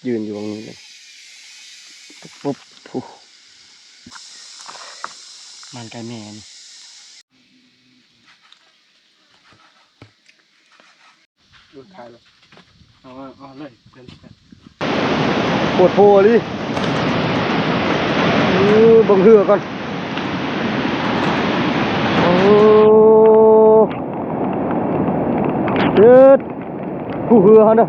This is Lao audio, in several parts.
ຢືນຢູ່ໝ່ອງນີ້ເລີຍ. ປຸບ ໂອ້ ມັນໄກ່ແມ່ນ. ເອົາ ເອົາເລີຍ ໂຄດໂພອີ່ຫຼີ. ເອີ ເບິ່ງເຮືອກ່ອນ. ໂອ້ ເຮັດ ຜູ້ເຮືອຫັ້ນນະ.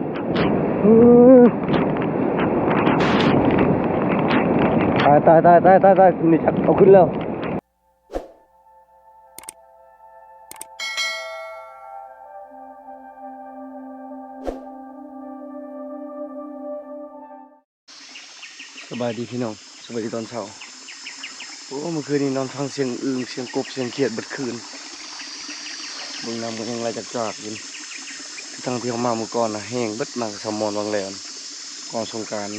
ເອີ ຕາຍ ຕາຍ ຕາຍ ຕາຍ ຕາຍ ນີ້ຈັກເອົາຂຶ້ນແລ້ວ. ສະບາຍດີພີ່ນ້ອງ ສະບາຍດີຕອນເຊົ້າ. ໂອ້ ມື້ຄືນນີ້ນອນຟັງສຽງອຶ່ງ ສຽງກົບ ສຽງຂຽດເບິດຄືນ. ເບິ່ງນ້ຳກໍຍັງໄຫຼຈາກໆຢູ່ ທັງທີ່ເຮົາມາມື້ກ່ອນນະ ແຫ້ງເບິດ ມາກະຊຳມອນວັງແລ້ວ ກ່ອນສົງການ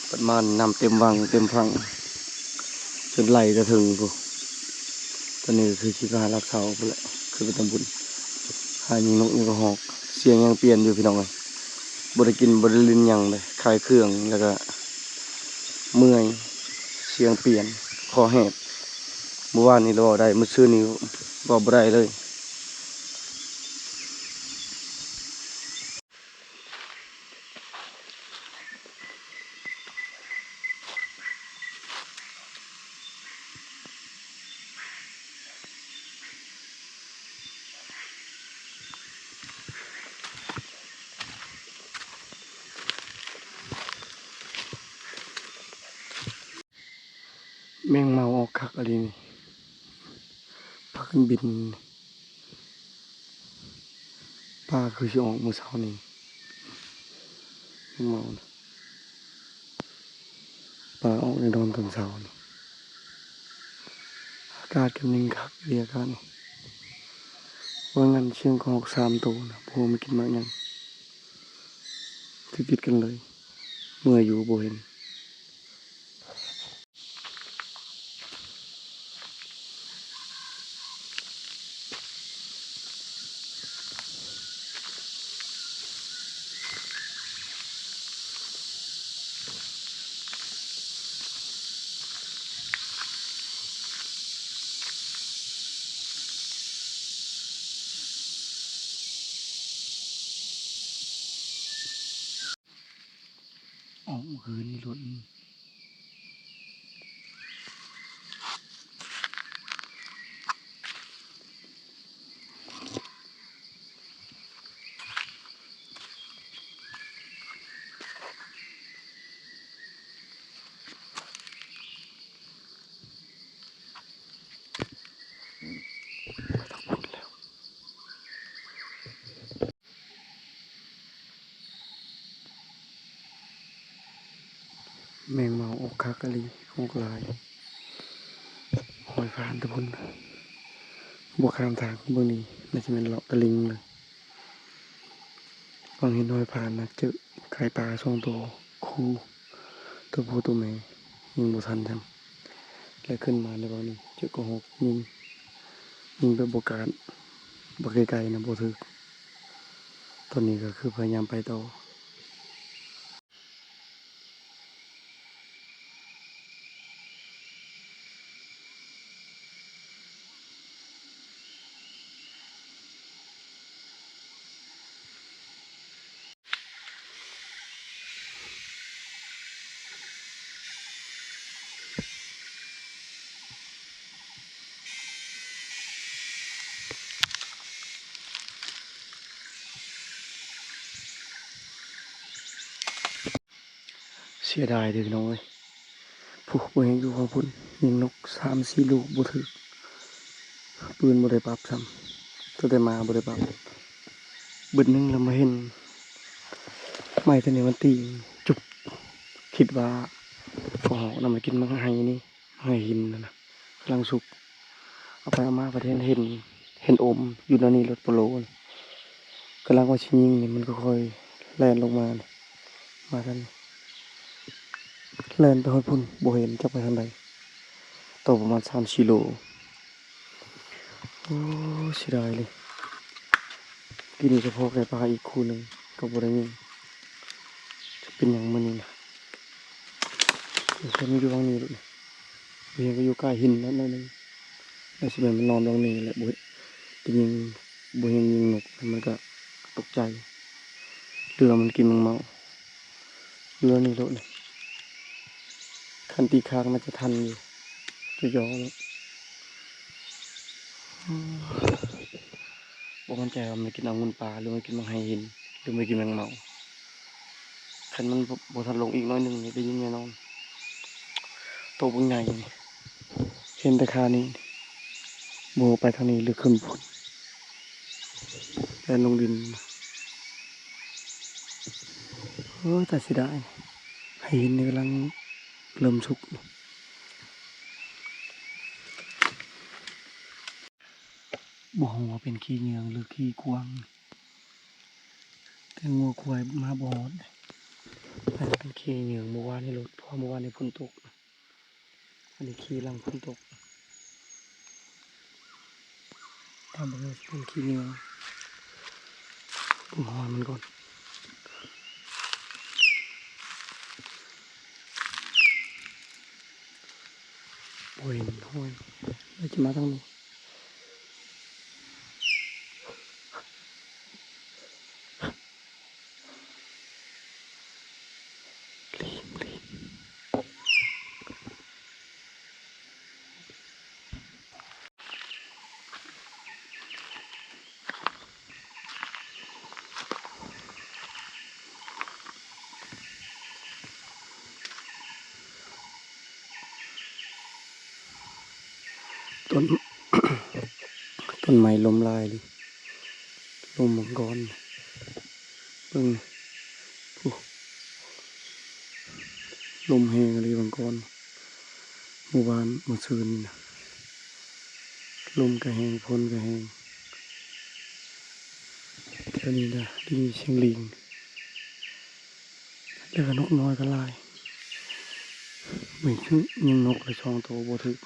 ເປີດມານ້ຳເຕັມວັງເຕັມຝັ່ງ ຈົນໄຫຼຈະເຖິງພຸ້ນ. ຕອນນີ້ກໍຄືຊິໄປຫາຫຼັກເສົາພຸ້ນແຫຼະ ຄືໄປທຳບຸນ ຫາຍິງນົກຍິງກະຮອກ. ສຽງຍັງປ່ຽນຢູ່ພີ່ນ້ອງເອີຍ ບໍ່ໄດ້ກິນບໍ່ໄດ້ຫຼິ້ນຫຍັງເລີຍ ຂາຍເຄື່ອງແລ້ວກະເມື່ອຍ ສຽງປ່ຽນ ຄໍແຫບ. ມື້ວານນີ້ລະເວົ້າໄດ້ ມື້ຊືນນີ້ເວົ້າບໍ່ໄດ້ເລີຍ. ແມງເມົາອອກຄັກອີ່ຫຼີນີ້ ພາກັນບິນ. ປາຄືຊິອອກມື້ເຊົ້ານີ້ ແມງເມົານະ ປາອອກແນ່ນອນຕອນເຊົ້ານີ້. ອາກາດກໍເຢັນຄັກອີ່ຫຼີ ອາກາດນີ້. ວ່າງານຊຽງກະຮອກສາມໂຕນະ ບໍ່ຮູ້ມັນກິນໝາກຫຍັງ ຕິດໆກັນເລີຍ ເມື່ອຢູ່ບໍ່ເຫັນ. ອອກມື້ຄືນນີ້ໂລດ. ແມງເມົາອອກຄັກອີ່ຫຼີ ອອກຫຼາຍ. ຮອຍຜ່ານແຕ່ພຸ້ນ ບໍ່ຂ້າມທາງ ເບິ່ງນີ້ ໜ້າຈະແມ່ນເລາະຕະລິງເລີຍ. ຫວັງເຫັນຮອຍຜ່ານນະ ເຈີໄກ່ປ່າສອງໂຕຄູ່ ໂຕຜູ້ໂຕແມ່ ຍິງບໍ່ທັນຊ້ຳ ແລະຂຶ້ນມາໃນເບົານີ້ ເຈີກະຮອກຍິງ ຍິງແບບບໍ່ກາດ ບໍ່ໄກໆນະ ບໍ່ຖືກ. ຕອນນີ້ກໍຄືພະຍາຍາມໄປຕໍ່. ເສຍດາຍເດີພີ່ນ້ອງເອີຍ ຜູ້ ບໍ່ແມ່ນຢູ່ຝັ່ງພຸ້ນ ຍິງນົກສາມສີ່ລູກບໍ່ຖືກ ປືນບໍ່ໄດ້ປັບຊ້ຳ ຕັ້ງແຕ່ມາບໍ່ໄດ້ປັບ ບຶດໜຶ່ງແລ້ວມາເຫັນໄມ້ຕົວນີ້ມັນຕີຈຸບ ຄິດວ່າກະຮອກນຳມາກິນໝາກໄຮນີ້ ໄຮຫີນນັ້ນນະ ກຳລັງສຸກ ເອົາໄປເອົາມາປະເທດເຫັນ ເຫັນອົມຢູ່ແນວນີ້ ລົດໂປໂລ ກຳລັງວ່າຊິຍິງນີ້ ມັນກໍຄ່ອຍແລ່ນລົງມາ ມາທາງນີ້ ແລ່ນໄປຮອດພຸ້ນ ບໍ່ເຫັນຈັກໄປທາງໃດ ຕໍ່ປະມານສາມສີ່ໂລ. ໂອ້ ເສຍດາຍເລີຍ ກີ້ນີ້ສະເພາະໄກ່ປ່າອີກຄູ່ໜຶ່ງກໍບໍ່ໄດ້ຍິງ ຈັກ ເປັນຫຍັງມື້ນີ້ນະ? ມີຄົນຢູ່ຫວ່າງນີ້ໂລດນີ້. ເຫັນກໍຢູ່ໃກ້ຫີນນັ້ນໜ້ອຍໜຶ່ງ. ແລ້ວຊິແມ່ນມັນນອນຫວ່າງນີ້ແຫຼະ, ບໍ່ ໄດ້ຍິນ ບໍ່ເຫັນຍິງນົກ, ມັນກໍຕົກໃຈ ຫຼືວ່າມັນກິນແມງເມົາ. ຢູ່ແຖວນີ້ໂລດນີ້. ຄັນຕີຄ້າງໜ້າຈະທັນຢູ່, ຢູ່ຢອໂລດ. ບໍ່ໝັ້ນໃຈວ່າມັນກິນອະງຸ່ນປ່າ ຫຼືມັນກິນໝາກໄຮຫີນ ຫຼືມັນກິນແມງເມົາ. ຄັນມັນບໍ່ ບໍ່ທັນລົງອີກໜ້ອຍໜຶ່ງນີ້ ໄດ້ຍິນແນ່ນອນ. ໂຕບັກໃຫຍ່ນີ້ ເຫັນແຕ່ຄານີ້. ບໍ່ຮູ້ໄປທາງນີ້ ຫຼືຂຶ້ນພຸ້ນ ແລ່ນລົງດິນ. ໂອ້ ຕາເສຍດາຍ, ໄຮຫີນນີ້ກຳລັງເລີ່ມສຸກ. ບໍ່ຮູ້ວ່າເປັນຂີ້ເຫຍື້ອງ ຫຼືຂີ້ກວາງ, ແຕ່ງົວຄວາຍມາບໍ່ຮອດ. ອັນນີ້ເປັນຂີ້ເຫຍື້ອງມື້ວານນີ້ໂລດ, ເພາະວ່າມື້ວານນີ້ຝົນຕົກ. ອັນນີ້ຂີ້ຫຼັງຝົນຕົກ. ຕາມເບິ່ງວ່າຊິເປັນຂີ້ເຫຍື້ອງ, ເບິ່ງຮອຍມັນກ່ອນ. ບໍ່ເຫັນຮອຍ, ໜ້າຈະມາທາງນີ້. ຕົ້ນ ຕົ້ນໄມ້ລົ້ມຫຼາຍເລີຍ, ລົ້ມບັງກອນ. ເບິ່ງ ໂອ້ ລົມແຮງອີ່ຫຼີບາງກ່ອນ. ມື້ວານ ມື້ຊືນນີ້ນະ ລົມກະແຮງ ຝົນກະແຮງ. ແຖວນີ້ນະ ໄດ້ຍິນສຽງລີງ ແລ້ວກະນົກນ້ອຍກະຫຼາຍ. ເບິ່ງ ຍິງນົກລະສອງໂຕບໍ່ຖືກ.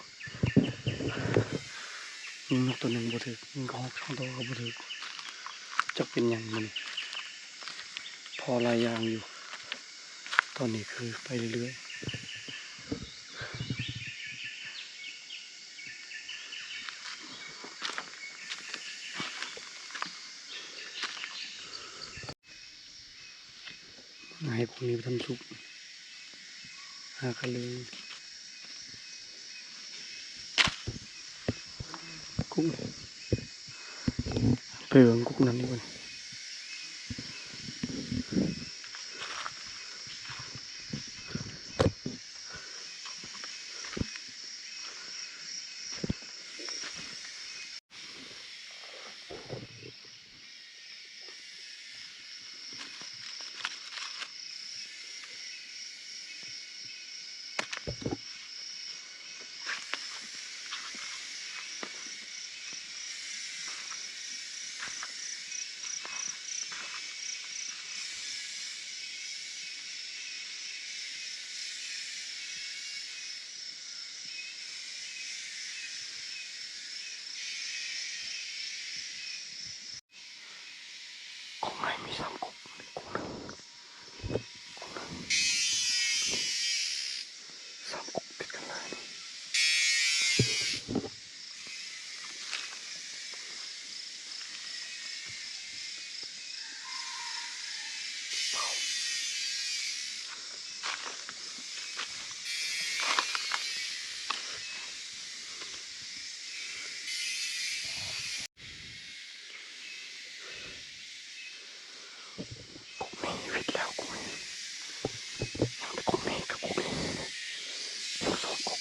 ຍິງນົກໂຕໜຶ່ງບໍ່ຖືກ, ຍິງກະຮອກສອງໂຕກະບໍ່ຖືກ. ຈັກເປັນຫຍັງມັນ ພໍຫຼາຍຢ່າງຢູ່. ຕອນນີ້ຄືໄປເລື້ອຍໆ. ໃຫ້ພວກນີ້ມັນສຸກ ຫາກະເລີຍ. ກຸກ ໄປເບິ່ງກຸກນັ້ນດີກວ່າ. ກົກໃຫຍ່ມີສາມກົກ ກົກໜຶ່ງ ກົກໜຶ່ງ ສາມກົກຕິດກັນເລີຍ. ກົກນີ້ວິດແລ້ວ ກົກນີ້ ຍັງແຕ່ກົກນີ້ກັບກົກນີ້ ຍັງສອງກົກ.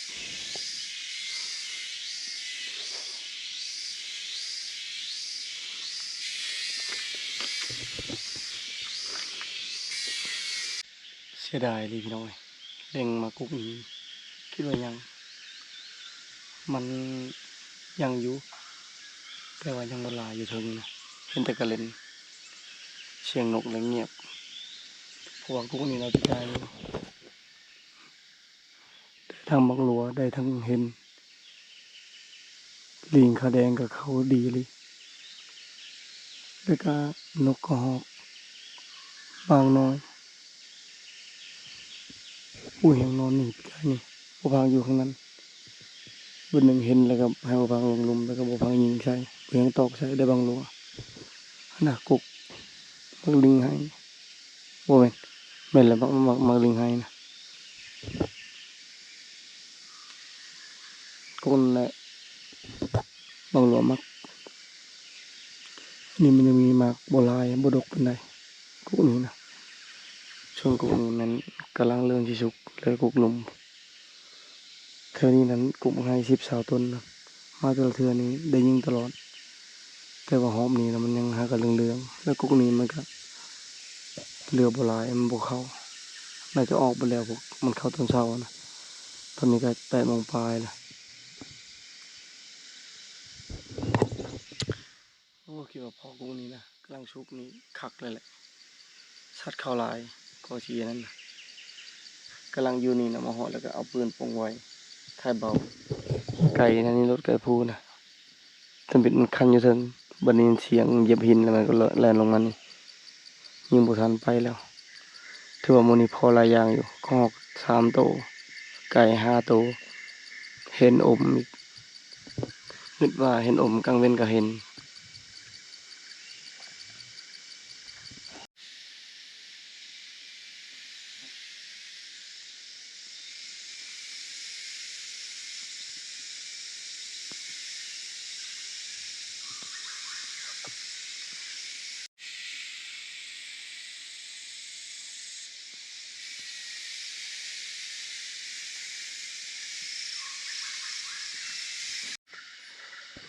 ເສຍດາຍອີ່ຫຼີພີ່ນ້ອງເອີຍ, ເລັງມາກຸກນີ້ ຄິດວ່າຍັງ ມັນຍັງຢູ່ ແຕ່ວ່າຍັງບໍ່ຫຼາຍຢູ່ເທິງນະ, ເຫັນແຕ່ກະເລັນ. ສຽງນົກແລ້ວງຽບ ເພາະວ່າກຸກນີ້ລາວຈະຈ່າຍຢູ່. ໄດ້ທັງໝາກຫຼົວ ໄດ້ທັງເຫັນ ລີງຂາແດງກະເຂົ້າດີອີ່ຫຼີ ແລ້ວກະນົກກະຮອກບາງໜ້ອຍ. ຜູ້ຫຍັງນອນໜີບໃຈນີ້ ບໍ່ພັງຢູ່ຂ້າງນັ້ນ. ບາດໜຶ່ງເຫັນແລ້ວກໍໃຫ້ບໍ່ພັງລົງລຸ່ມ ແລ້ວກໍບໍ່ພັງຍິງໃສ່ ບໍ່ຫຍັງຕອກໃສ່ໄດ້ບັງຫຼວ. ຫັ້ນນະ ກົກ ໝາກລິງໄຫ ບໍ່ແມ່ນ ແມ່ນແຫຼະ ໝາກ ໝາກ ໝາກລິງໄຫນະ ກົກນັ້ນແຫຼະ ບັງຫຼວມັກ. ນີ້ມັນຍັງມີໝາກບໍ່ຫຼາຍ ບໍ່ດົກປານໃດ ກົກນີ້ນະ. ສ່ວນກົກນີ້ແມ່ນກຳລັງເລີ່ມຊິສຸກ ແລ້ວກົກລຸ່ມ. ແຖວນີ້ນັ້ນກົກບັກໄຫສິບຊາວຕົ້ນນະ ມາແຕ່ລະເທື່ອນີ້ໄດ້ຍິງຕະຫຼອດ ແຕ່ວ່າຮອບນີ້ນະມັນຍັງຫາກະເຫຼືອງໆ ແລ້ວກົກນີ້ມັນກະເຫຼືອບໍ່ຫຼາຍ ມັນບໍ່ເຂົ້າ ໜ້າຈະອອກໄປແລ້ວ ພວກມັນເຂົ້າຕອນເຊົ້ານະ. ຕອນນີ້ກະແປດໂມງປາຍລະ. ໂອ້ ຄິດວ່າພໍກຸ້ງນີ້ນະ ກຳລັງສຸກນີ້ຄັກເລີຍແຫຼະ ສັດເຂົ້າຫຼາຍກໍຊິອັນນັ້ນນະ. ກຳລັງຢູ່ນີ້ນະ ມາຮອດແລ້ວກໍເອົາປືນປົງໄວ້ ຖ່າຍເບົາ ໄກ່ນັ້ນນີ້ ລົດໄກ່ພູນະ ທຳອິດມັນຄັນຢູ່ເທິງ ບັດໄດ້ຍິນສຽງຢຽບຫີນແລ້ວມັນກໍແລ່ນລົງມານີ້ ຍິງບໍ່ທັນໄປແລ້ວ. ຖືວ່າມື້ນີ້ພໍຫຼາຍຢ່າງຢູ່ ກະຮອກສາມໂຕ ໄກ່ຫ້າໂຕ ເຫັນອົມອີກ ຄິດວ່າເຫັນອົມ ກາງເວັນກໍເຫັນ.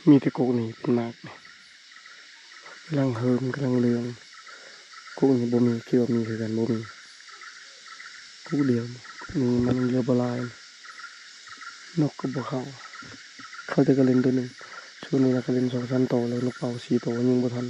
ມີແຕ່ກົກນີ້ເປັນໝາກນີ້ ກຳລັງເຫີມ ກຳລັງເຫຼືອງ. ກົກນີ້ບໍ່ມີ ຄິດວ່າມີຄືກັນ ບໍ່ມີ ກົກດຽວນີ້ ກົກນີ້ມັນເຫຼືອບໍ່ຫຼາຍ ນົກກໍບໍ່ເຂົ້າ ເຂົ້າແຕ່ກະເລັນໂຕໜຶ່ງ ຊ່ວງນີ້ນະກະເລັນສອງສາມໂຕ ແລ້ວນົກເປົ້າສີ່ໂຕ ຍິງບໍ່ທັນ.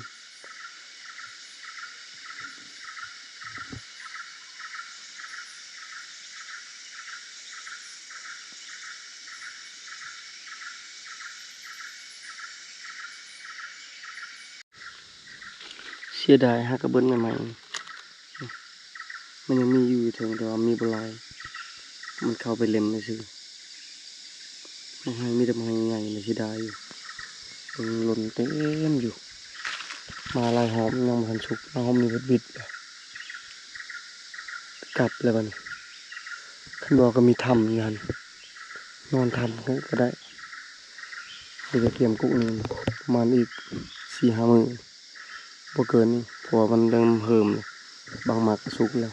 ເສຍດາຍ ຫາກະເບິດໃໝ່ໆ ມັນຍັງມີຢູ່ເທິງ ແຕ່ວ່າມີບໍ່ຫຼາຍ ມັນເຂົ້າໄປເລັມຊື່ໆ. ບັກໄຫມີແຕ່ບັກໄຫໃຫຍ່ ເສຍດາຍຢູ່ ເບິ່ງຫຼົ່ນເຕັມຢູ່. ມາຫຼາຍຮອບຍັງບໍ່ທັນສຸກ ມາຮອບນີ້ເບິດບິດ ກັບແລ້ວບັດນີ້. ຄັນບໍ່ກໍມີຖ້ຳຢູ່ຫັ້ນ ນອນຖ້ຳກໍໄດ້. ເຮົາຈະກຽມກົກນີ້ປະມານອີກສີ່ຫ້າມື້ ບໍ່ເກີນນີ້ ເພາະວ່າມັນເລີ່ມເຫີມ ບາງໝາກກໍສຸກແລ້ວ.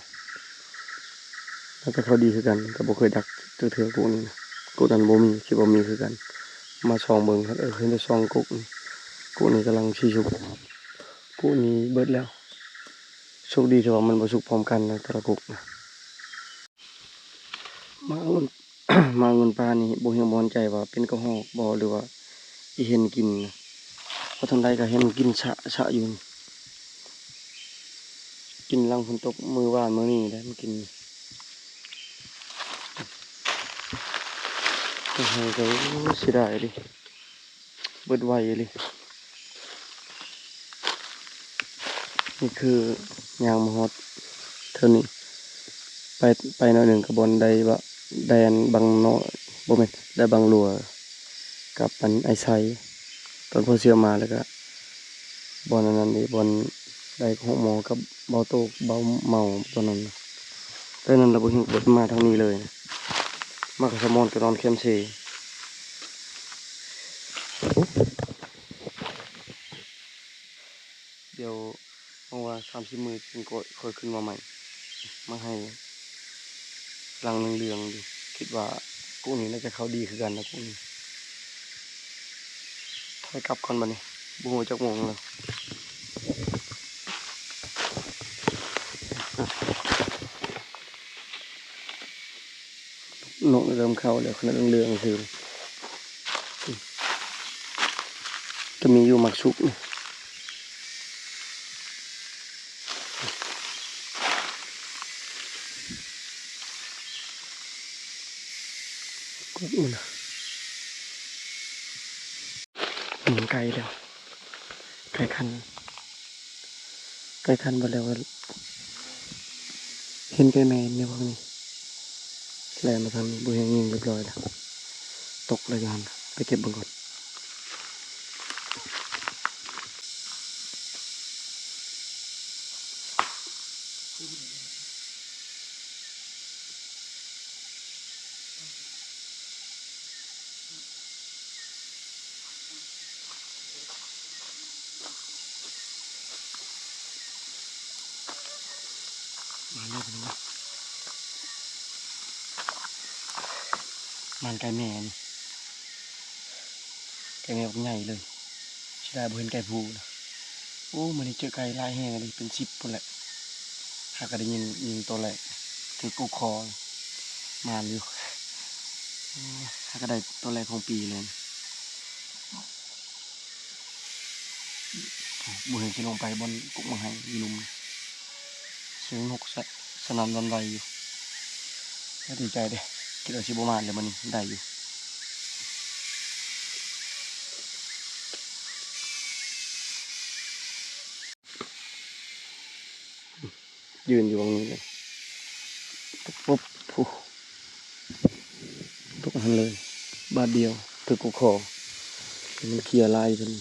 ໜ້າຈະເຂົ້າດີຄືກັນ ແຕ່ບໍ່ເຄີຍດັກຈັກເທື່ອກົກນີ້ນະ. ກົກນັ້ນບໍ່ມີ ຄິດວ່າມີຄືກັນ ມາສ່ອງເບິ່ງ ເອີ ເຫັນແຕ່ສອງກົກນີ້. ກົກນີ້ກຳລັງຊິສຸກ ກົກນີ້ເບິດແລ້ວ. ໂຊກດີທີ່ວ່າມັນບໍ່ສຸກພ້ອມກັນນະ ແຕ່ລະກົກນະ. ໝາກອະງຸ່ນ ໝາກອະງຸ່ນປ່ານີ້ບໍ່ຮູ້ ບໍ່ໝັ້ນໃຈວ່າເປັນກະຮອກບໍ່ ຫຼືວ່າອີເຫັນກິນນະ. ພໍທຳໃດກໍເຫັນກິນຊະຊະຢູ່ ກິນຫຼັງຝົນຕົກມື້ວານມື້ນີ້ແຫຼະ ມັນກິນ. ໂອ້ໂຫ ເສຍດາຍເດ. ເບິດໄວອີ່ຫຼີ. ນີ້ຄືຍ່າງມາຮອດເທິງນີ້ ໄປ ໄປໜ້ອຍໜຶ່ງກໍບ່ອນໄດ້ບະ ໄດ້ອັນບັງເນາະ ບໍ່ແມ່ນ ໄດ້ບັງຫຼວກັບອັນອ້າຍໄຊ ຕອນພໍ່ເຊື່ອມາ ແລ້ວກະບ່ອນອັນນັ້ນເດ ບ່ອນໄດ້ຂອງໝໍກັບເບົາໂຕ ເບົາເມົາຕອນນັ້ນນະ. ແຕ່ນັ້ນລະບໍ່ເຫັນ ບໍ່ມາທາງນີ້ເລີຍນະ ມາກັບສະໝອນກໍນອນແຄມເຊ. ດຽວຫວັງວ່າສາມສິບມື້ຈຶ່ງຄ່ອຍ ຄ່ອຍຂຶ້ນມາໃໝ່ ມາໃຫ້ລັງເຫຼືອງໆຢູ່. ຄິດວ່າກຸ້ງນີ້ໜ້າຈະເຂົ້າດີຄືກັນນະ ກຸ້ງນີ້. ຖອຍກັບກ່ອນບັດນີ້ ບໍ່ຮູ້ຈັກໂມງແລ້ວ. ນົກເລີ່ມເຂົ້າແລ້ວ ຂະໜາດເຫຼືອງໆຊື່ ກໍມີຢູ່ໝາກສຸກນີ້. ກົກມັນນະ ອືມ ໄກ່ແລ້ວ ໄກ່ຂັນ ໄກ່ຂັນເບິດແລ້ວ. ເຫັນໄກ່ແມ່ນໃນພວກນີ້ ແລ່ນມາທາງນີ້ ບໍ່ເຫັນຍິງ ຮຽບຮ້ອຍແລ້ວ ຕົກແລ້ວຢູ່ຫັ້ນ ໄປເກັບເບິ່ງກ່ອນ. ມາແລ້ວພີ່ນ້ອງ ມານໄກ່ແມ່ນີ້ ໄກ່ແມ່ບັກໃຫຍ່ເລີຍ ເສຍດາຍບໍ່ເຫັນໄກ່ຜູ້ນະ. ໂອ້ ມື້ນີ້ເຈີໄກ່ຫຼາຍແຮງອີ່ຫຼີ ເປັນສິບພຸ້ນແຫຼະ. ຫາກະໄດ້ຍິງ ຍິງໂຕແລກ ຖືກກົກຄໍ ໝານຢູ່. ໂອ້ ຫາກະໄດ້ໂຕແລກຂອງປີເລີຍ. ບໍ່ເຫັນຊິລົງໄປບ່ອນກົກໝາກໄຮຢູ່ລຸ່ມ ສຽງນົກສະ ສະໜ່ຳວັ່ນໄຫວຢູ່. ດີໃຈເດ້ ຄິດວ່າຊິບໍ່ມານແລ້ວມື້ນີ້ ໄດ້ຢູ່. ຢືນຢູ່ໝ່ອງນີ້ເລີຍ ປຸບ ໂອ້ ຕົກຫັ້ນເລີຍ ບາດດຽວຖືກກົກຄໍ. ມັນເຄຍຫຼາຍເພິ່ນ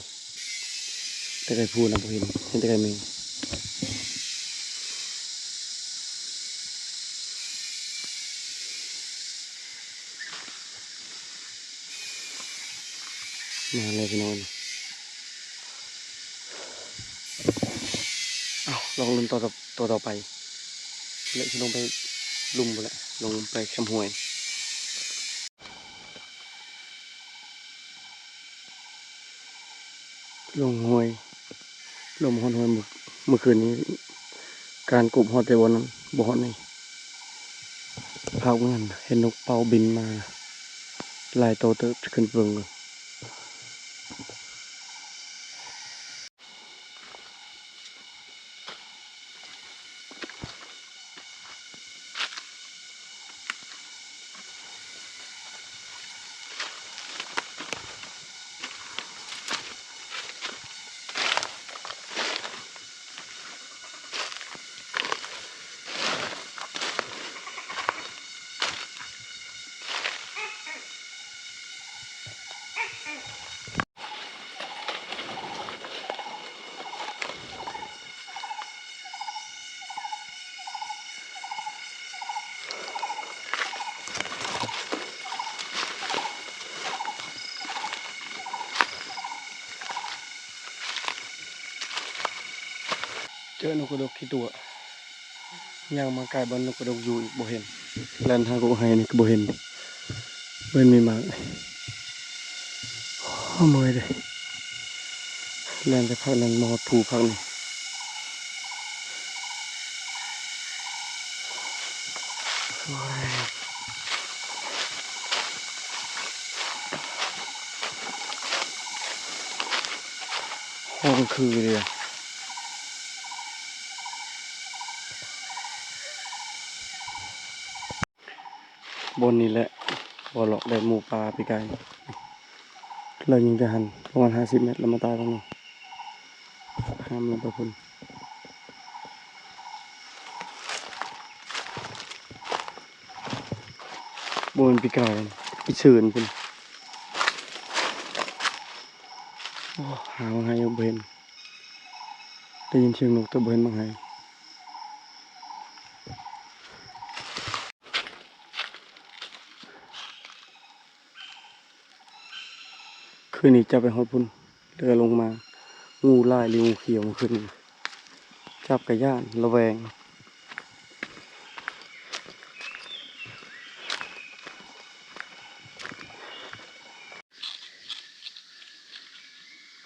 ແຕ່ໄກ່ຜູ້ນະບໍ່ເຫັນ ເຫັນແຕ່ໄກ່ແມ່. ມາແລ້ວພີ່ນ້ອງ ເອົ້າ ລອງລຸ້ນຕໍ່ ຕໍ່ ຕໍ່ໄປ ແລະ ຊິລົງໄປລຸ່ມພຸ້ນແຫຼະ ລົງໄປແຄມຫ້ວຍ. ລົງຫ້ວຍ ລົງຮອດຫ້ວຍ ມື້ ມື້ຄືນນີ້ ການກົບຮອດແຕ່ບ່ອນນັ້ນ ບໍ່ຮອດນີ້. ພາບນັ້ນ ເຫັນນົກເປົ້າບິນມາ ຫຼາຍໂຕເຕີບ ຂຶ້ນເບິ່ງກ່ອນ. ເຈີນົກກະດົກຂີ້ຕົວະ. ຍ່າງມາໃກ້ບ່ອນນົກກະດົກຢູ່ອີກ ບໍ່ເຫັນ. ແລ່ນທາງກົກໄຮນີ້ກະບໍ່ເຫັນ ບໍ່ເຫັນມີໝາກ. ໂອ້ ເມື່ອຍເດ້ ແລ່ນແຕ່ພາກນັ້ນມາຮອດພູພາກນີ້. ໂອ້ຍ ຮ້ອງຄືເດ. ບ່ອນນີ້ແຫຼະ ບ່ອນເລາະໄດ້ໝູປ່າປີກາຍ ລາວຍິງແຕ່ຫັ້ນ ປະມານຫ້າສິບແມັດ ລາວມາຕາຍບ່ອນນີ້ ຫ້າມລົງໄປພຸ້ນ. ບໍ່ແມ່ນປີກາຍ ປີເຊີນພຸ້ນ. ໂອ້ ຫາໝາກໄຮບໍ່ເຫັນ ໄດ້ຍິນສຽງນົກແຕ່ບໍ່ເຫັນໝາກໄຮ. ຄືນນີ້ຈັບໄປຮອດພຸ້ນ ແລ້ວກະລົງມາ ງູຫຼາຍ ຫຼື ງູຂຽວມື້ຄືນນີ້ ຈັບກະຢ້ານ ລະແວງ.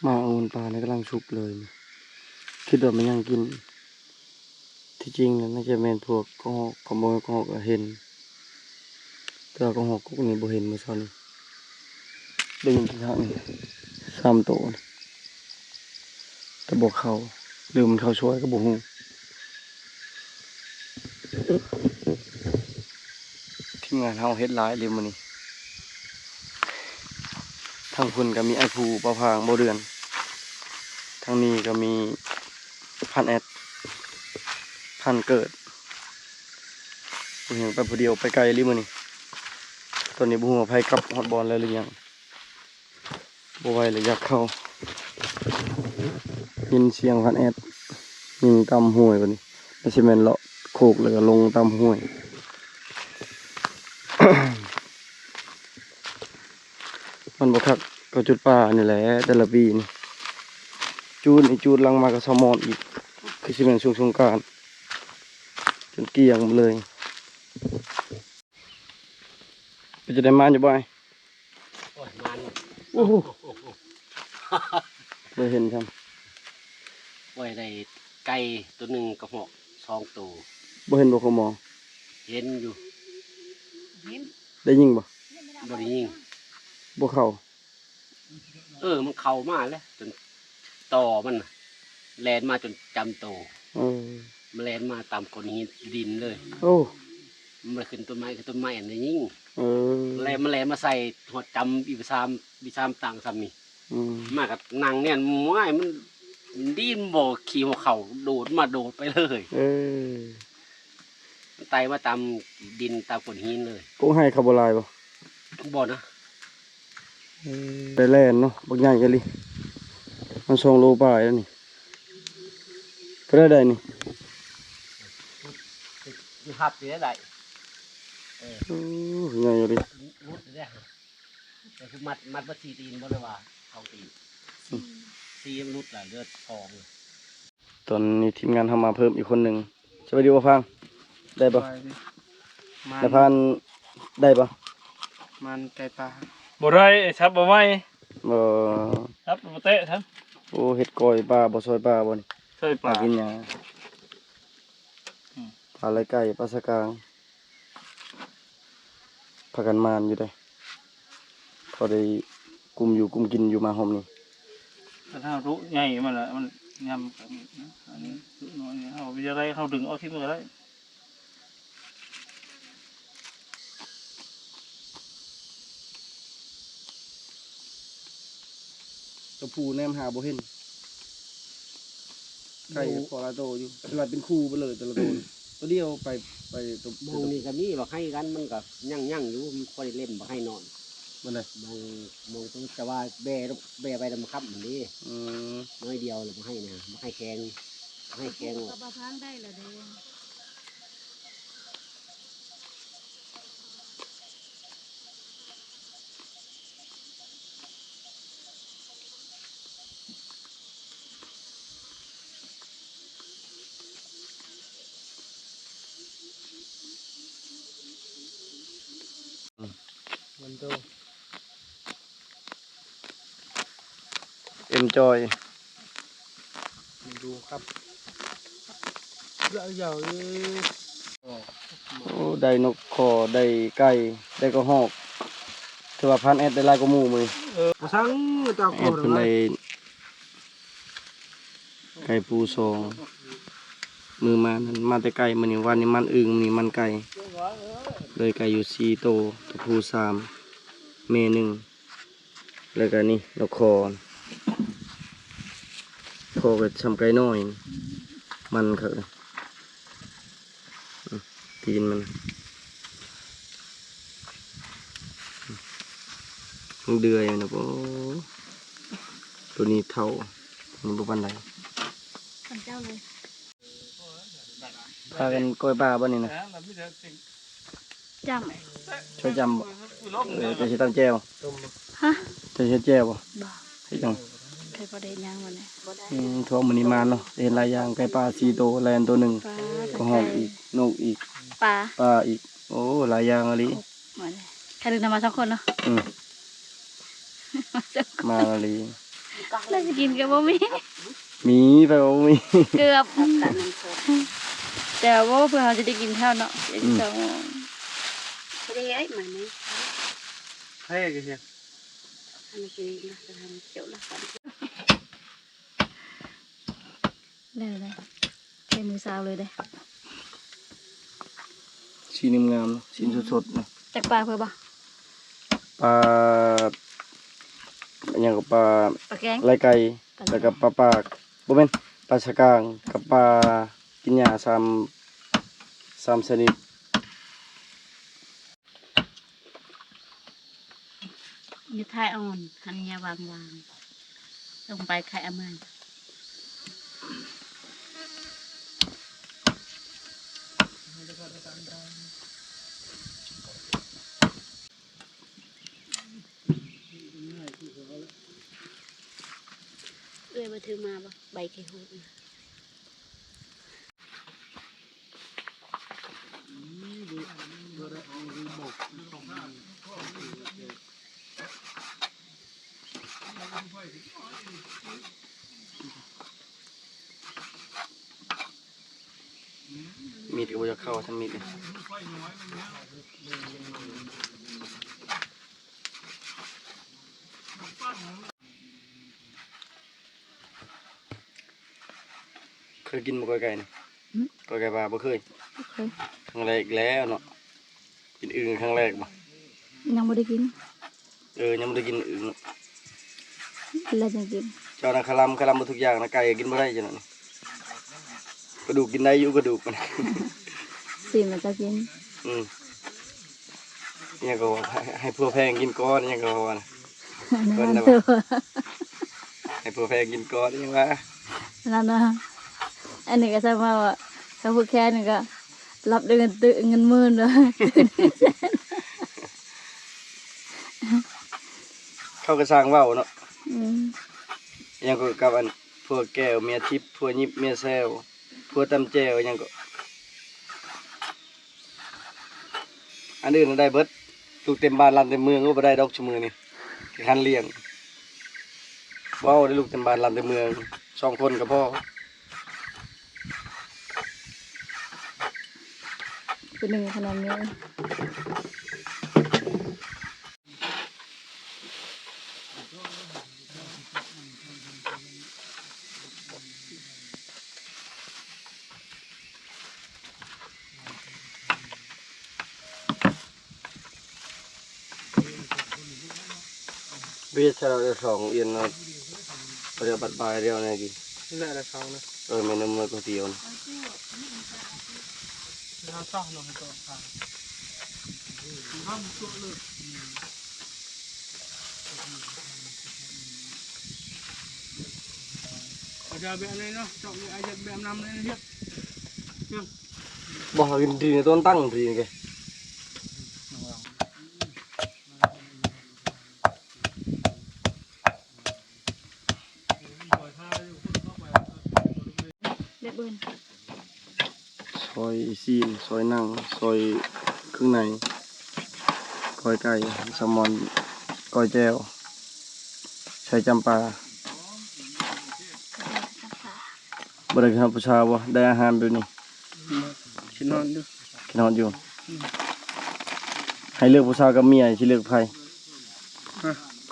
ໝາກອະງຸ່ນປ່ານີ້ກຳລັງສຸກເລີຍ ຄິດວ່າແມ່ນຫຍັງກິນ. ທີ່ຈິງແລ້ວໜ້າຈະແມ່ນພວກກະຮອກ ຄັນບໍ່ແມ່ນກະຮອກກະເຫັນ ແຕ່ວ່າກະຮອກກົກນີ້ບໍ່ເຫັນມື້ເຊົ້ານີ້ ໄດ້ຍິນແຕ່ທາງນີ້ສາມໂຕ ແຕ່ບໍ່ເຂົ້າ ຫຼືມັນເຂົ້າຊ່ວຍກະບໍ່ຮູ້. ທີມງານເຮົາເຮັດຫຼາຍເລີຍມື້ນີ້ ທາງພຸ້ນກະມີອ້າຍພູ ບ່າວພາງ ບ່າວເດືອນ ທາງນີ້ກະມີ ພັນແອັດ ພັນເກີດ ຜູ້ຫຍັງໄປຜູ້ດຽວ ໄປໄກອີ່ຫຼີມື້ນີ້. ຕອນນີ້ບໍ່ຮູ້ວ່າໃຜກັບຮອດບ່ອນແລ້ວຫຼືຍັງ ບໍ່ໄຫວແລ້ວ ຢາກເຂົ້າ. ຍິນສຽງພັນແອດຍິງຕາມຫ້ວຍບັດນີ້ ມັນຊິແມ່ນເລາະໂຄກແລ້ວກໍລົງຕາມຫ້ວຍ. ມັນບໍ່ຄັກກໍຈຸດປ່ານີ້ແຫຼະ ແຕ່ລະປີນີ້ ຈູດນີ້ຈູດ ຫຼັງມາກໍສະໝອນອີກ ຄືຊິແມ່ນຊ່ວງສົງການ ຈົນກ້ຽງເລີຍ. ເປັນຈັ່ງໃດ ມານຢູ່ບໍ່ອ້າຍ? ໂອ້ຍ ມານ ໂອ້ໂຫ ບໍ່ເຫັນຊ້ຳ. ໂອ້ຍ ໄດ້ໄກ່ໂຕໜຶ່ງກັບຮອກສອງໂຕ. ບໍ່ເຫັນບໍ່ ຄຸມໝໍ? ເຫັນຢູ່. ເຫັນ ໄດ້ຍິງບໍ່? ບໍ່ໄດ້ຍິງ. ບໍ່ເຂົ້າ? ເອີ ມັນເຂົ້າມາແລ້ວ ຈົນຕໍ່ມັນແລ່ນມາຈົນຈຳໂຕ. ເອີ ມັນແລ່ນມາຕາມໂຂດຫີນດິນເລີຍ. ໂອ້ ມັນບໍ່ໄດ້ຂຶ້ນຕົ້ນໄມ້ ຂຶ້ນຕົ້ນໄມ້ອັນໄດ້ຍິງ. ເອີ ແລ່ນ ມັນແລ່ນມາໃສ່ຮອດຈຳອີກສາມ ອີກສາມຕັ້ງຊ້ຳນີ້. ອືມ ມາກໍນັ່ງແນມ ໂອ້ຍ ມັນດີນບໍ່ຂີ່ຫົວເຂົ່າ ໂດດມາໂດດໄປເລີຍ. ເອີ ມັນໄຕ່ມາຕາມດິນຕາມໂຂດຫີນເລີຍ. ກົກໄຮ່ເຂົາບໍ່ຫຼາຍບໍ່? ບໍ່ນະ. ເອີ ໄດ້ແລ່ນເນາະ ບັກໃຫຍ່ອີ່ຫຼີ ມັນສອງໂລປາຍແລ້ວນີ້. ເທົ່າໃດໄດ້ນີ້? ຢູ່ຮັບຢູ່ໄດ້. ເອີ ໂອ້ ໃຫຍ່ອີ່ຫຼີ ຫຼຸດຢູ່ເດ້. ກໍຄືມັດ ມັດເບິດສີ່ຕີນບໍ່ ຫຼືວ່າສອງຕີນ? ອືມ ສີ່ມັນຫຼຸດລະ ເຫຼືອສອງ. ຕອນນີ້ທີມງານເຮົາມາເພີ່ມອີກຄົນໜຶ່ງ. ສະບາຍດີບໍ່ພາງ? ໄດ້ບໍ່? ສະບາຍດີ. ມານ ນາຍພານ ໄດ້ບໍ່? ມານໄກ່ປ່າ ບໍ່ໄດ້ ໄອ້ສັບບໍ່ໄໝ້. ບໍ່ ສັບບໍ່ແຕະຊັ້ນ. ໂອ້ ເຮັດກ້ອຍປາ ບໍ່ຊອຍປາບໍ່ນີ້? ຊອຍປາ ປາກິນຫຍ້າ. ອືມ ປາໄລ່ໄກ່ ປາສະກາງ. ພາກັນໝານຢູ່ເດ້ ພໍໄດ້ກຸມຢູ່ກຸມກິນຢູ່ມາຮອບນີ້. ຄັນເຮົາດຸໃຫຍ່ມັນລະ ມັນຍຳກັນ. ອັນນີ້ດຸນ້ອຍນີ້ ເຮົາຢາກໄດ້ ເຮົາດຶງເອົາຖິ້ມກໍໄດ້. ຕົວຜູ້ແນມຫາບໍ່ເຫັນ. ໄກ່ກໍພໍຫຼາຍໂຕຢູ່ ແຕ່ລະເປັນຄູ່ໄປເລີຍ ແຕ່ລະໂຕ ໂຕດຽວໄປ ໄປໂຕ ໝ່ອງນີ້ກໍມີບັກໄຮກັນ ມັນກໍຍັງ ຍັງຢູ່ ມັນພໍໄດ້ເຫຼັ້ນບັກໄຮນ້ອຍ. ບ່ອນໃດ? ໝ່ອງ ໝ່ອງຕົງ ແຕ່ວ່າແບ ແບໄປນຳຄຳຫັ້ນເດ້. ອືມ ໜ້ອຍດຽວລະ ບັກໄຮນະ ບັກໄຮແຂງ ບັກໄຮແຂງ. ກໍບໍ່ທາງໄດ້ລະເດ້. ເອັນຈອຍ ມັນດູຄັບ ຍາວໆ ເອີຍ. ໂອ້ ໄດ້ນົກຄໍ ໄດ້ໄກ່ ໄດ້ກະຮອກ ຖືວ່າຜ່ານແອດໄດ້ຫຼາຍກວ່າໝູ່ມື້ນີ້. ເອີ ບໍ່ສັ່ງ ແຕ່ກະຮອກ ແອດເພິ່ນໄດ້ໄກ່ປູສອງ ມື້ມານັ້ນມາແຕ່ໄກ່ ມື້ນີ້ ວານນີ້ມັນອຶ່ງ ມື້ນີ້ມັນໄກ່ ໄດ້ໄກ່ຢູ່ສີ່ໂຕ ຕົວຜູ້ສາມ ແມ່ໜຶ່ງ. ແລ້ວກະນີ້ ນົກຄໍ ຄໍກໍຊ່ຳໄກ່ນ້ອຍ ມັນຄັກເດ້. ອືມ ຕີນມັນ ມັນເດືອຍນະ. ໂອ້ ໂຕນີ້ເຖົ້າ ໂຕນີ້ບໍ່ປານໃດ. ພາກັນກ້ອຍປາບໍ່ນີ້ນະ? ຈ້ຳ ຊ່ອຍຈ້ຳບໍ່? ເອີ ເຈົ້າຊິຕຳແຈ່ວ? ຮະ? ເຈົ້າຊິເຮັດແຈ່ວບໍ່? ບໍ່ ເຮັດຫຍັງ? ເຄີຍບໍ່ໄດ້ເຮັດຫຍັງມື້ນີ້. ອືມ ຖືວ່າມື້ນີ້ມາເນາະ ໄດ້ເຫັນຫຼາຍຢ່າງ ໄກ່ປ່າສີ່ໂຕ ແລນໂຕໜຶ່ງ ກະຮອກອີກ ນົກອີກ ປາ ປາອີກ. ໂອ້ ຫຼາຍຢ່າງອີ່ຫຼີ. ມື້ນີ້ ແຄ່ເດີນທາງມາສອງຄົນເນາະ. ອືມ ມາສອງຄົນ ມາອີ່ຫຼີ. ແລ້ວຊິກິນກໍບໍ່ມີ. ມີ ໃຜວ່າບໍ່ມີ? ເກືອບ ແຕ່ວ່າບໍ່ ເພື່ອເຮົາຈະໄດ້ກິນເຊົ້າເນາະ. ອືມ ເຈົ້າ ເດ້ ມານີ້ ໃຜກໍເຮັດ ອັນນີ້ກິນນະ ຈະທຳເຈົ້າລະ. ແລ້ວ ແລ້ວ ໃຊ້ມືຊາວເລີຍເດ້. ຊີ້ນງາມໆ ຊີ້ນສົດໆນະ. ຈັກປາເພິ່ນບໍ່? ປາ ຫຍັງກໍປາ ປາແກງ ໄລ່ໄກ່ ແລ້ວກໍປາປາກ ບໍ່ແມ່ນ ປາສະກາງ ກັບປາກິນຫຍ້າ ສາມ ສາມຊະນິດ. ຢູ່ໄຂ່ອ່ອນຫັ້ນ ຢ່າວາງໆ ລົງໄປໄຂ່ອາມາ ເອື້ອຍມາຖືມາບໍ່ ໃບຂີ້ຫູດ? ມີດກໍບໍ່ຢາກເຂົ້າທຳມິດນີ້. ເຄີຍກິນບໍ່ ກ້ອຍໄກ່ນີ້? ຫື? ກ້ອຍໄກ່ປ່າບໍ່ເຄີຍ? ບໍ່ເຄີຍ. ຄັ້ງແລກອີກແລ້ວເນາະ. ກິນອຶ່ງຄັ້ງແລກບໍ່? ຍັງບໍ່ໄດ້ກິນ. ເອີ ຍັງບໍ່ໄດ້ກິນອຶ່ງເນາະ. ແລ້ວຈັ່ງກິນ. ເຈົ້ານະຄະລຳ ຄະລຳໝົດທຸກຢ່າງນະ ໄກ່ກໍກິນບໍ່ໄດ້ຈັ່ງນັ້ນ. ກະດູກກິນໄດ້ຢູ່ ກະດູກ. ຊິມໃຫ້ເຈົ້າກິນ. ອືມ. ອີຫຍັງກໍວ່າ ໃຫ້ ໃຫ້ຜົວແພງກິນກ່ອນ ອີຫຍັງກໍວ່ານະ. ເພິ່ນນະວ່າ ໃຫ້ຜົວແພງກິນກ່ອນ ອີຫຍັງວ່າ ນັ້ນນະ. ອັນນີ້ກໍຊ່າງວ່າ ວ່າ ຖ້າຜູ້ແຄນນີ້ກໍ ຫຼັບໄດ້ເງິນຕື້ ເງິນໝື່ນເດີ. ເຂົາກໍຊ່າງເວົ້າເນາະ. ອືມ. ອີຫຍັງກໍກັບອັນ ຜົວແກ້ວເມຍທິບ ຜົວຫຍິບເມຍແຊວ ຜົວຕຳແຈ່ວ ອີຫຍັງກໍ ອັນອື່ນນະໄດ້ເບິດ. ລູກເຕັມບ້ານລ້ານເຕັມເມືອງ ໂອ້ ບໍ່ໄດ້ດອກຊຸມື້ນີ້ ຄັນລ້ຽງ. ເວົ້າໄດ້ລູກເຕັມບ້ານລ້ານເຕັມເມືອງ ສອງຄົນກໍພໍ. ຜູ້ໜຶ່ງຂະໜາດນີ້. ເວດຊະລະສອງອຽນເນາະ ປະເດວບັດບາຍດຽວແນ່ກີ້ ແລະລະສອງນະ. ເອີ ແມ່ນ ນຳເມືອກະດຽວນະ. ບໍ່ ກິນດີນະ ຕົ້ນຕັ້ງດີນະ. ແບບອື່ນ ຊອຍຊີ້ນ ຊອຍໜັງ ຊອຍເຄື່ອງໃນ ກ້ອຍໄກ່ ແຊລມອນ ກ້ອຍແຈ່ວ ໃສ່ຈຳປາ. ບໍ່ໄດ້ຄິດຮອດຜູ້ສາວບໍ່? ໄດ້ອາຫານແບບນີ້ ຄິດຮອດຢູ່ ຄິດຮອດຢູ່. ໃຫ້ເລືອກຜູ້ສາວກັບເມຍ ຊິເລືອກໃຜ? ຮະ?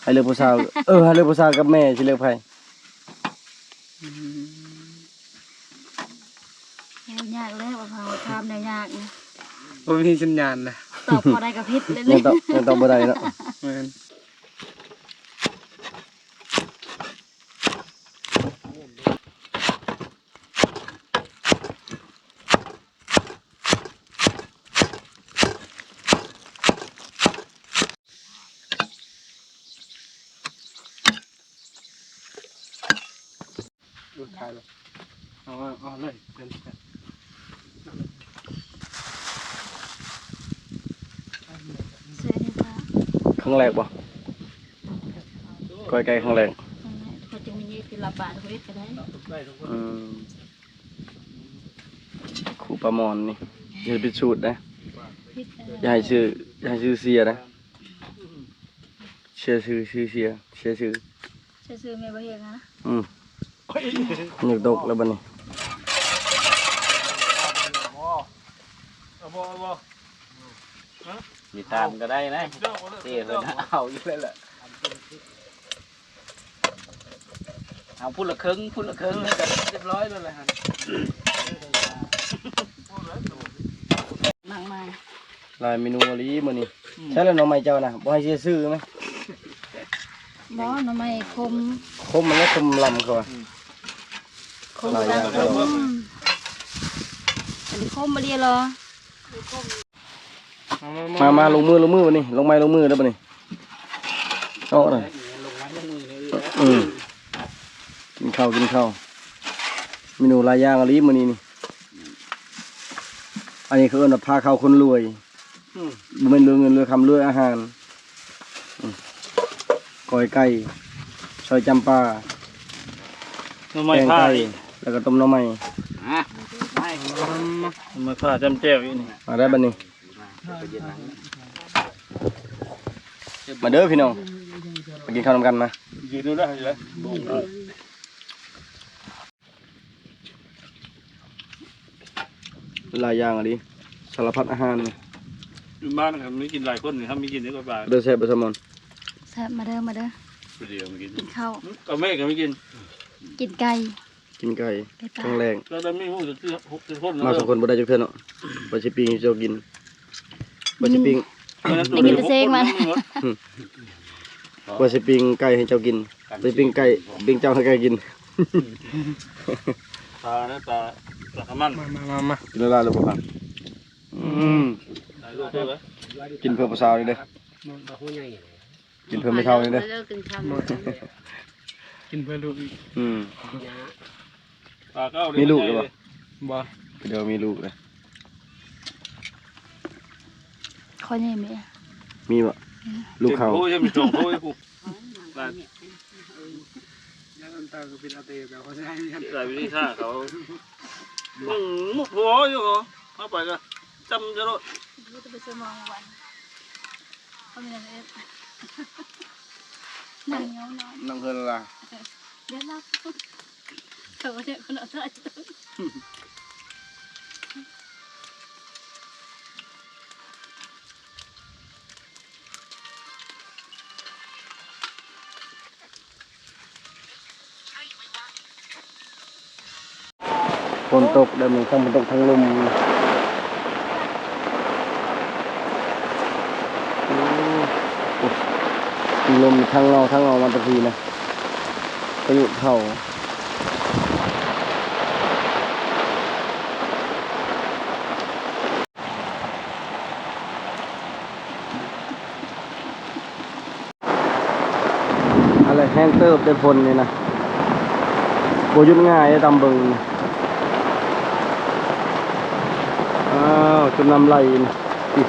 ໃຫ້ເລືອກຜູ້ສາວ ເອີ ໃຫ້ເລືອກຜູ້ສາວກັບແມ່ ຊິເລືອກໃຜ? ອືມ ໂອ້ ຍາກແລ້ວ ວ່າເຮົາຖາມແນວຍາກນະ ບໍ່ມີສັນຍານນະ ຕອບຂໍ້ໃດກໍຜິດເລີຍ ຍັງຕອບ ຍັງຕອບບໍ່ໄດ້ເນາະ. ແມ່ນ. ເອົາ ເອົາເລີຍ ເປັນ ຄັ້ງແລກບໍ່? ກ້ອຍໄກ່ຄັ້ງແລກ ອືມ. ຄູປາໝອນນີ້ ເຮັດຜິດສູດເດ້ ຢ່າໃຫ້ຊື່ ຢ່າໃຫ້ຊື່ເສຍເດ້. ເສຍຊື່ ຊື່ເສຍ ເສຍຊື່ ເສຍຊື່ແມ່ບໍ່ເຮັດນະ. ອືມ ຍັງຕົກແລ້ວບັດນີ້. ມີຕາມກໍໄດ້ນະ ເສຍເພິ່ນເອົາຢູ່ແລ້ວແຫຼະ. ເອົາພຸ້ນລະເຄິ່ງ ພຸ້ນລະເຄິ່ງ ແລ້ວກໍຮຽບຮ້ອຍແລ້ວແຫຼະຫັ້ນ. ໝາກໄມ້ ຫຼາຍເມນູອີ່ຫຼີມື້ນີ້. ອືມ ໃຊ່ແລ້ວ ໜໍ່ໄມ້ເຈົ້ານະ ບໍ່ໃຫ້ເສຍຊື່ແມະ. ບໍ່ ໜໍ່ໄມ້ຂົມ ຂົມຫັ້ນແຫຼະ ຂົມລຳເຂົາວ່າ. ຂົມ ຫຼາຍຢ່າງ ອືມ ອັນນີ້ຂົມອີ່ຫຼີເນາະ. ມາ ມາ ລົງມື ລົງມືບັດນີ້ ລົງໄມ້ລົງມືເດີບັດນີ້. ເນາະ ອືມ ກິນເຂົ້າ ກິນເຂົ້າ ເມນູຫຼາຍຢ່າງອີ່ຫຼີມື້ນີ້ນີ້. ອັນນີ້ເຂົາເອີ້ນວ່າພາເຂົ້າຄົນລວຍ. ອືມ ບໍ່ແມ່ນລວຍເງິນລວຍຄຳ ລວຍອາຫານ. ອືມ ກ້ອຍໄກ່ ຊອຍຈຳປາ ໜໍ່ໄມ້ ແກງໄກ່ ແລ້ວກໍຕົ້ມໜໍ່ໄມ້. ອ່ະ ໜໍ່ໄມ້ພາຈ້ຳແຈ່ວອີກນີ້. ມາໄດ້ບັດນີ້ ມາເດີພີ່ນ້ອງ ມາກິນເຂົ້ານຳກັນມາ. ຢືນຢູ່ເດີ ຢູ່ເດີ. ຫຼາຍຢ່າງອີ່ຫຼີ ສາລະພັດອາຫານ. ຢູ່ບ້ານກໍມີກິນຫຼາຍຄົນນີ້ ຖ້າມີກິນນີ້ກໍປາ. ເດີ ແຊບບໍ່ ແຊນມອນ? ແຊບ ມາເດີ ມາເດີ ຜູ້ດຽວມາກິນ ກິນເຂົ້າ. ອືມ ເອົາແມ່ກໍມາກິນ ກິນໄກ່ ກິນໄກ່ ໄກ່ປ່າ ຄັ້ງແລກ. ແລ້ວໄດ້ມີຮູ້ສຶກຄືຫົກສິບຄົນ ມາສອງຄົນບໍ່ໄດ້ຈັກເທື່ອເນາະ. ວ່າຊິປີ້ງໃຫ້ເຈົ້າກິນ ວ່າຊິປີ້ງ ໄດ້ກິນແຕ່ເຊງມັນ. ອືມ ວ່າຊິປີ້ງໄກ່ໃຫ້ເຈົ້າກິນ ວ່າຊິປີ້ງໄກ່ ປີ້ງເຈົ້າໃຫ້ໄກ່ກິນ. ປາເດີ ປາ ປາກະມັນ. ມາ ມາ ມາ ມາ ກິນຫຼາຍໆ ແລ້ວບໍ່ຄັນ. ອືມ ກິນເພື່ອຜູ້ສາວນີ້ເດີ ກິນເພື່ອແມ່ເຖົ້ານີ້ເດີ ກິນເພື່ອລູກອີກ. ອືມ ປາເກົ້າ ມີລູກແລ້ວບໍ່? ບໍ່ ດຽວມີລູກເລີຍ. ຂ້ອຍຍັງມີ ມີບໍ່? ອືມ ລູກເຂົາ ໂອ້ຍ ມີສອງໂອ້ຍ ຜູ້ ຫຼາຍວິທີທ່າເຂົາ ໜຶ່ງໝົດຫົວຢູ່ ເຮົາໄປກໍຈຳຈະໂລດ. ບໍ່ໄດ້ໄປໃສມາວັນ ເຂົາມີຫຍັງເຮັດ ນັ່ງເຫງົານອນ ນັ່ງເຮືອນລະ ເອີ ດຽວຫຼັບ ເຂົາເຮັດຄົນເອົາໃຈ. ຝົນຕົກເດີ ມີທັງຝົນຕົກທັງລົມ. ໂອ້ ມີລົມທັງເງົາ ທັງເງົາມາແຕ່ພີ້ນະ ພາຍຸເຂົ້າ. ອັນແຫຼະ ແຮງເຕີບເດ້ຝົນນີ້ນະ ບໍ່ຢຸດງ່າຍເດ້ ຕາມເບິ່ງ. ອ້າວ ຈົນນ້ຳໄຫຼນີ້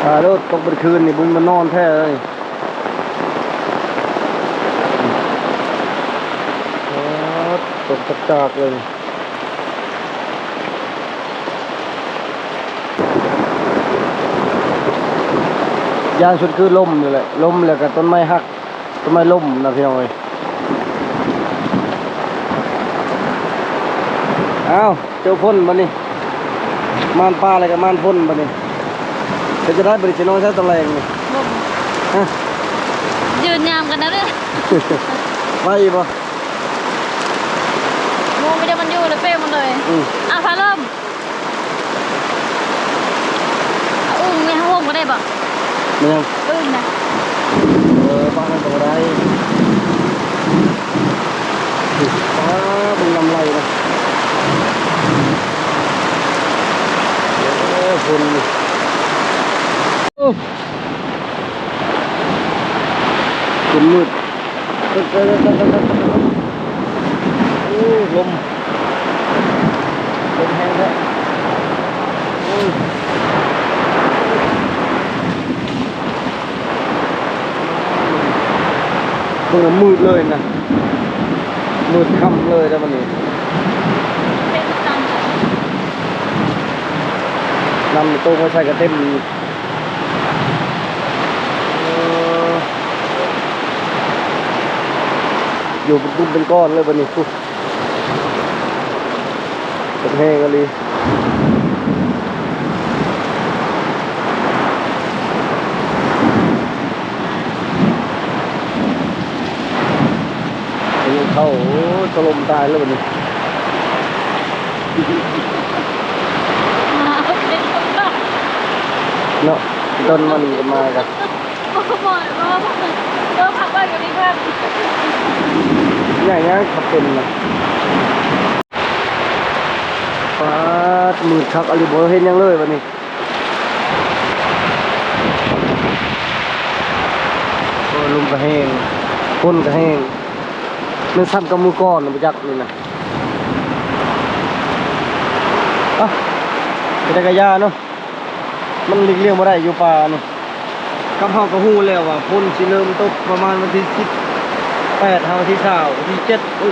ຕາຍໂລດ ຕົກເບິດຄືນນີ້ ບໍ່ມີບ່ອນນອນແທ້ເລີຍ. ປາດ ຕົກຈັກໆເລີຍ. ຢ້ານສຸດຄືລົມນີ້ແຫຼະ ລົມແລ້ວກໍຕົ້ນໄມ້ຫັກ ຕົ້ນໄມ້ລົ້ມນະ ພີ່ນ້ອງເອີຍ. ອ້າວ ເຈີຝົນບັດນີ້ ມ່ານຟ້າແລ້ວກໍມ່ານຝົນບັດນີ້ ເປັນຈັ່ງໃດບັດນີ້ ຊິນອນໃສຕອນແລງນີ້? ລົມ ຮະ ຢືນຍາມກັນນະເດີ ໄຫວບໍ່? ໂອ້ ມີແຕ່ມັນຢູ່ແລ້ວເປະໝົດເລີຍ. ອືມ ອາ ພາລົມ ອຶ່ງໃນຜ້າຫົ່ມກໍໄດ້ບໍ່? ແມ່ນຫຍັງ? ອຶ່ງນະ ເອີ ປານນັ້ນກໍບໍ່ໄດ້. ອ້າ ເບິ່ງນ້ຳໄຫຼນະ ເອີ ຝົນ ໂອ້ ຝົນມືດ. ໂອ້ ລົມ ລົມແຮງແທ້ ໂອ້ຍ ເບິ່ງແລ້ວມືດເລີຍນະ ມືດຄ່ຳເລີຍແລ້ວບັດນີ້ ນ້ຳຕົກມາໃສ່ກໍເຕັມ. ເອີ ຢູ່ເປັນກຸ່ມເປັນກ້ອນເລີຍບັດນີ້ ໂອ້ ເປັນແຮງອີ່ຫຼີ ພາຍຸເຂົ້າ ໂອ້ຍ ຖະຫຼົ່ມຕາຍເລີຍບັດນີ້ ເນາະ ຕົ້ນມັນກໍມາກະ ບໍ່ ບໍ່ ບໍ່ ບໍ່ ພັກໄວ້ຢູ່ນີ້ກ່ອນ ຫຍັງຫຍັງຂັບເປັນນະ ປາ ມືດຄັກອີ່ຫຼີ ບໍ່ເຫັນຫຍັງເລີຍບັດນີ້. ໂອ້ ລົມກໍແຮງ ຝົນກໍແຮງ ມັນສ່ຳກັບມື້ກ່ອນບໍ່ຈັກນີ້ນະ. ອະ ເປັນຕາກະຢ້ານເນາະ ມັນຫຼີກລ່ຽງບໍ່ໄດ້ຢູ່ປ່ານີ້. ກັບເຮົາກໍຮູ້ແລ້ວວ່າຝົນຊິເລີ່ມຕົກປະມານວັນທີສິບແປດຫາວັນທີຊາວ ວັນທີເຈັດ ອາ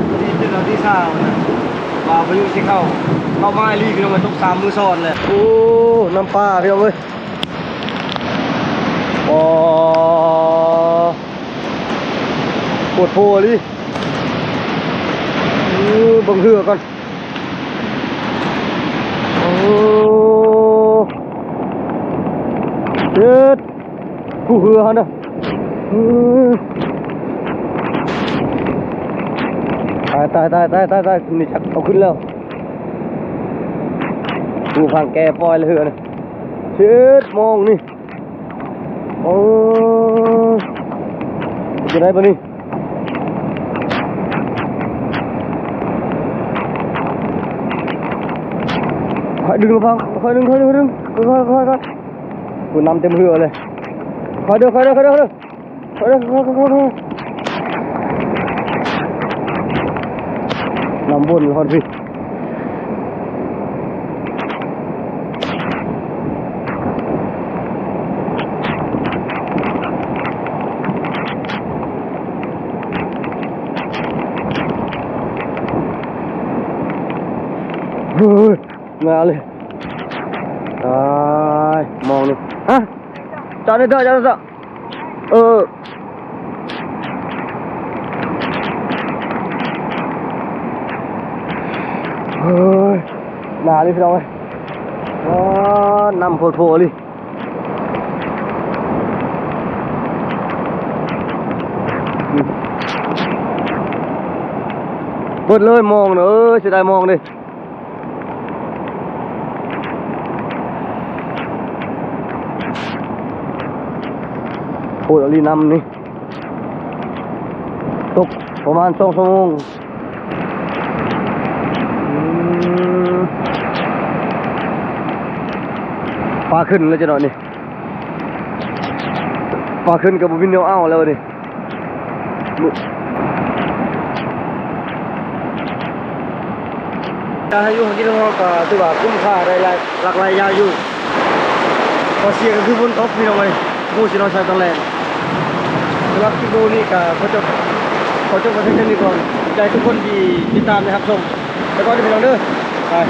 ວັນທີເຈັດ ວັນທີຊາວນະ ວ່າພາຍຸຊິເຂົ້າ ເຂົ້າມາອີ່ຫຼີພີ່ນ້ອງເອີຍ ຕົກສາມມື້ຊ້ອນແລ້ວ. ໂອ້ ນ້ຳປ່າພີ່ນ້ອງເອີຍ ອໍ ໂພດໂພອີ່ຫຼີ. ເອີ ເບິ່ງເຮືອກ່ອນ. ໂອ້ ເຈັດ ຜູ້ເຮືອຫັ້ນນະ. ເອີ ຕາຍ ຕາຍ ຕາຍ ຕາຍ ຕາຍ ນີ້ຈັກເອົາຂຶ້ນແລ້ວ. ຜູ້ພັງແກປ່ອຍເຮືອນະ ເຈັດໂມງນີ້. ໂອ້ ເປັນຈັ່ງໃດບັດນີ້? ຄ່ອຍດຶງລະພັງ ຄ່ອຍດຶງ ຄ່ອຍດຶງ ຄ່ອຍດຶງ ຄ່ອຍໆ ຄ່ອຍໆ ຜູ້ນຳເຕັມເຮືອເລີຍ. ຄ່ອຍເດີ ຄ່ອຍເດີ ຄ່ອຍເດີ ຄ່ອຍເດີ ຄ່ອຍໆ ຄ່ອຍໆ ຄ່ອຍໆ. ນ້ຳວົນຮອດພີ້. ເຮີ້ຍ ມາເລີຍ ຕາຍ ມອງນີ້ ຮະ ຈອດເດີ ຈອດເດີ. ເອີ ເຮີ້ຍ ໜາວເລີຍພີ່ນ້ອງເອີຍ ວ້າ ນ້ຳໂພດໂພອີ່ຫຼີ. ເບິດເລີຍມອງເດີ ເສຍດາຍມອງເດ້. ໂພດອີ່ຫຼີນ້ຳນີ້ ຕົກປະມານສອງຊົ່ວໂມງ. ອືມ ປາຂຶ້ນແລ້ວຈັກໜ້ອຍນີ້. ປາຂຶ້ນກໍບໍ່ມີແນວເອົາແລ້ວນີ້. ການຫາຢູ່ຫາກິນຂອງເຮົາກໍຖືວ່າຄຸ້ມຄ່າໄດ້ຫຼາຍ ຫຼາກຫຼາຍຢ່າງຢູ່. ຂໍ້ເສຍກໍຄືຝົນຕົກພີ່ນ້ອງເອີຍ ບໍ່ຮູ້ຊິນອນໃສຕອນແລງ. ສຳລັບຄລິບວິດີໂອນີ້ກໍຂໍຈົບ ຂໍຈົບໄວ້ພຽງເທົ່ານີ້ກ່ອນ. ຂອບໃຈທຸກຄົນທີ່ຕິດຕາມ ແລະ ຮັບຊົມ. ໄປກ່ອນເດີພີ່ນ້ອງເດີ ບາຍ.